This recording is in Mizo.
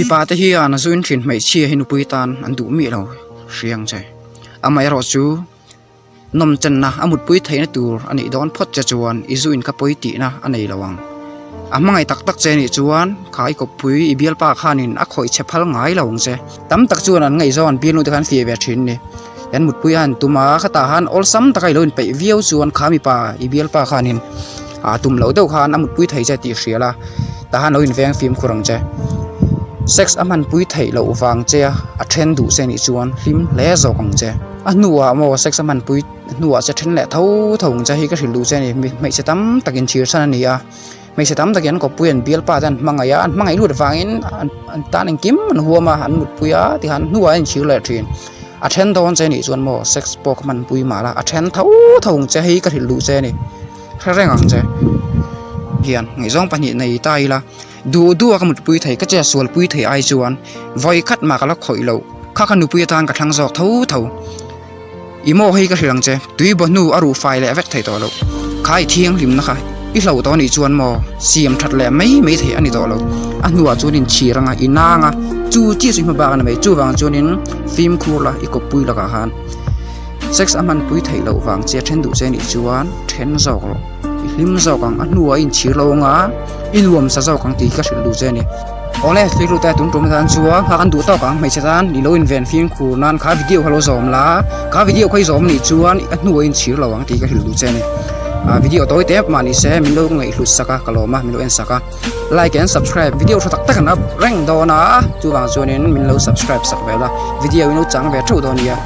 Mipa te hian zu in thin hmeichhia hi nupui tan an duh miah lo hriang che. Amaherawhchu Nawmchenna a mutpui theihna tur a nih dawn phawt che chuan i zu in kha pawi tihna a nei lo ang. A hmangaih tak tak che nih chuan kha i kawppui i bialpa khanin a khawih chhe phal ngai lo ang che. Tam tak chuan an ngaihzawng an bialnu te khan fiah ve thin ni. An mutpui a han tum a, khatah han awlsam taka i lo inpeih viau chuan kha mipa i bialpa khanin a tum loh deuh khan a mutpui thei che tih hria la, tah han lo inveng fimkhur ang che. Sex a hmanpui theih loh vang che a, a then duh che nih chuan hlim hle zawk ang che. A hnuah maw sex a hmanpui hnuah che then leh tho tho ang che hi ka hrilh duh che a ni. Hmeichhe tam takin chhir chhan a ni a, hmeichhe tam takin an kawppui an bialpa te an hmangaih a, an hmangaih lut vangin an tan engkim an huam a, an mutpui a tikhan hnuah an inchhir leh thin. A then dawn che nih chuan maw sex pawh ka hmanpui mah la a then tho tho ang che hi ka hrilh duh che a ni. Hre reng ang che hian ngaihzawng pahnih nei ta ila duh duh a ka mutpui thei ka che sualpui thei ai chuan vawi khat mah ka la khawih loh kha ka nupui atan ka thlang zawk tho tho i maw hei ka hrilh ang che tui baw hnu a ruh fai leh vek thei tawh loh kha i thianghlimna kha i hloh tawh anih chuan maw siam that leh mai mai thei a ni tawh lo a hnuah chuan inchhir anga i nang a chu chiah chu i hma bak a ni mai chuvang chuanin fimkhur la i kawppui lakah khan. Sex a hmanpui theih loh vang che a then duh che nih chuan then zawk rawh. I hlim zawk ang, a hnuah i inchhir lo ang a, i nuam sa zawk ang tih ka hrilh duh che a ni. Awle, thlir ute tun tum atan chuan kha kan duh tawk ang hmeichhe tan i lo inven fimkhur nan kha video kha lo zawm la, kha video kha i zawm nih chuan a hnuah i inchhir lo ang tih ka hrilh duh che a ni. Video tawi tep mah ni se min lo ngaihhlut sak a, ka lawm a, min lo en sak a. Like and subscribe video tha tak tak an up reng dawn a, chuvang chuanin min lo subscribe sak ve la, video in lo chang ve theuh dawn nia.